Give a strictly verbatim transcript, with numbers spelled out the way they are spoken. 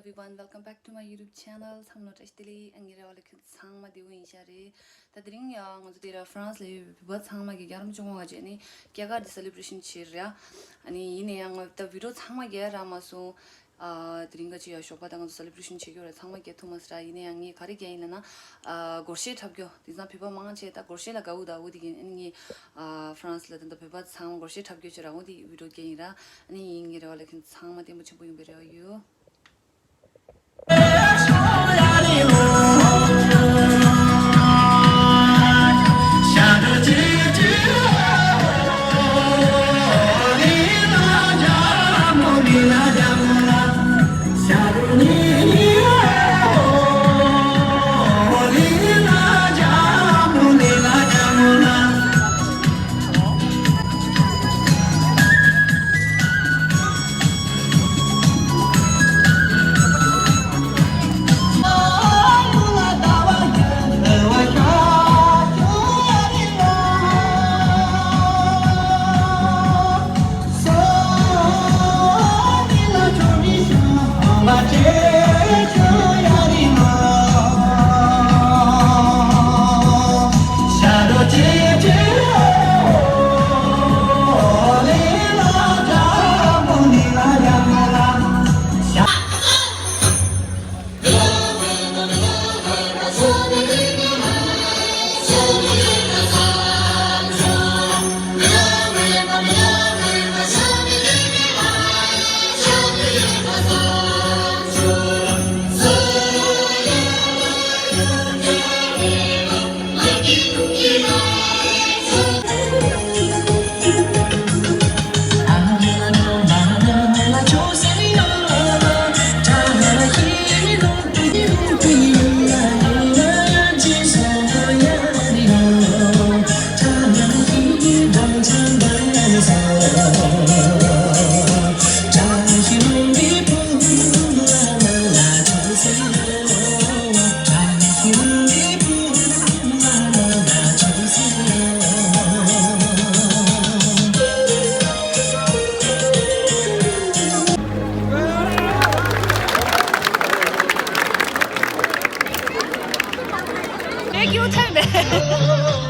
Everyone, welcome back to my YouTube channel. ཚང་མ་ལ་བཀྲ་ཤིས་བདེ་ལེགས། ཨ་ནི་རེ་བ་ལ་ཁྱེད་ཚང་མ་བདེ་པོ་ཡིན་ཤག་རེད། ད་དེ་རིང་ཡང་ང་ཚོ་དེ་ར་ཧྥ་རན་སི་ལ་ཡོད་པའི་བོད་པ་ཚང་མ་གིས་རྒྱལ་རབས་བཅོ་ལྔ་པ་བྱས་ནས་སྐྱེས་སྐར་འདི་སེ་ལེ་བྷ་རེ་ཤན་བྱས་རེད། ཨ་ནི་ཡིན་ན་ཡང་ང་ད་བི་ཌི་ཡོ་ཚང་མ་རྒྱག་རག་མ་སོང་། ཨ་དེ་རིང་ག་ཅིག་ཡང་ཞོགས་པ་ད་ང་ཚོ་སེ་ལེ་བྷ་རེ་ཤན་བྱེད་རྒྱུ་རེད། ཚང་མ་རྒྱག་ཐུབ་མ་སོང་ར། ཡིན་ན་ཡང་ངས་ག་རེ་རྒྱག་ཡིན་ལབ་ན། ཨ་སྒོར་གཞས་འཁྲབ་རྒྱུ་དེང་སང་བོད་པ་མང་ཆེ་ད་སྒོར་གཞས་ལ་དགའ་བོ་ད་འོ་དེ་གིན་ཨ་ནི་ངས་ཨ་ཧྥ་རན་སི་ལ་ད་ད་བོད་པ་ཚང་མ་སྒོར་གཞས་འཁྲབ་རྒྱུ་བྱེད་ར་འོ་དེ་བི་ཌི་ཡོ་རྒྱག་ཡིན་ར། ཨ་ནི་ཡིན་ངའི་རེ་བ་ལ་ཁྱེད་ཚང་མ་བརྟན་པོ་ཆེན་པོ་ཡོང་པའི་རེ་བ་ཡོད། Thank you, Thaime.